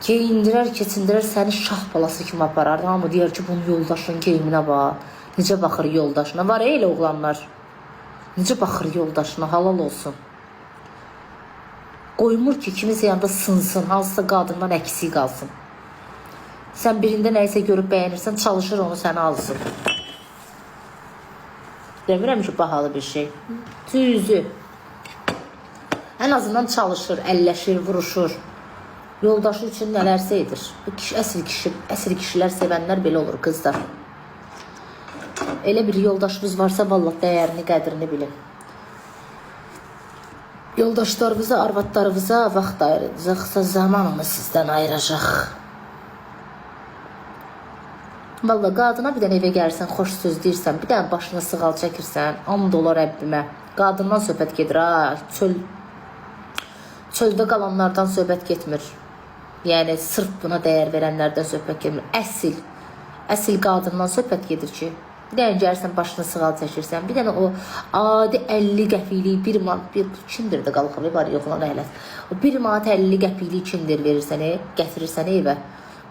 Geyindirər, keçindirər, səni şah balası kimi aparar. Hamı deyər ki, bunun yoldaşının geyiminə bax. Necə baxır yoldaşına. Var elə oğlanlar. Necə baxır yoldaşına, halal olsun. Qoymur ki, kiminsə yanında sınsın, hansısa qadından əksik qalsın. Sən birində nəyisə görüb bəyənirsən, çalışır onu sənə alsın. Demirəm ki, bahalı bir şey. Cüzi. Ən azından çalışır, əlləşir, vuruşur. Yoldaşı üçün nələrsə edir. Bu kişi, əsl kişi, əsl kişilər sevənlər belə olur qızlar. Elə bir yoldaşınız varsa vallah dəyərini, qədrini bilin. Yoldaşlarınıza, arvadlarınıza vaxt ayıracaqsa zaman onu sizdən ayıracaq. Valla qadına bir dənə evə gəlirsən, xoş söz deyirsən, bir dənə başına sığal çəkirsən, and ola Rəbbimə. Qadından söhbət gedir ha, çöldə qalanlardan söhbət getmir. Yəni sırf buna dəyər verənlərdən söhbət getmir. Əsl qadından söhbət gedir ki, bir dənə gəlirsən başına sığal çəkirsən, bir dənə o adi 50 qəpiklik 1 manat bir kimdir də qalxıb var yox lan əhlət. O 1 manat 50 qəpiklik kimdir verirsən, gətirirsən evə.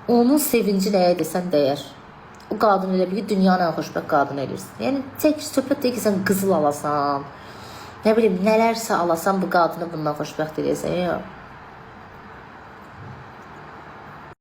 Onun sevinci nəyə desən dəyər. O qadın elə bil ki, dünyanın ən xoşbəxt qadını eləyirsən. Yəni tək söhbət deyil ki, sən qızıl alasan, nə bilim, nələrsə alasan bu qadını bundan xoşbəxt eləyəsən. Yox.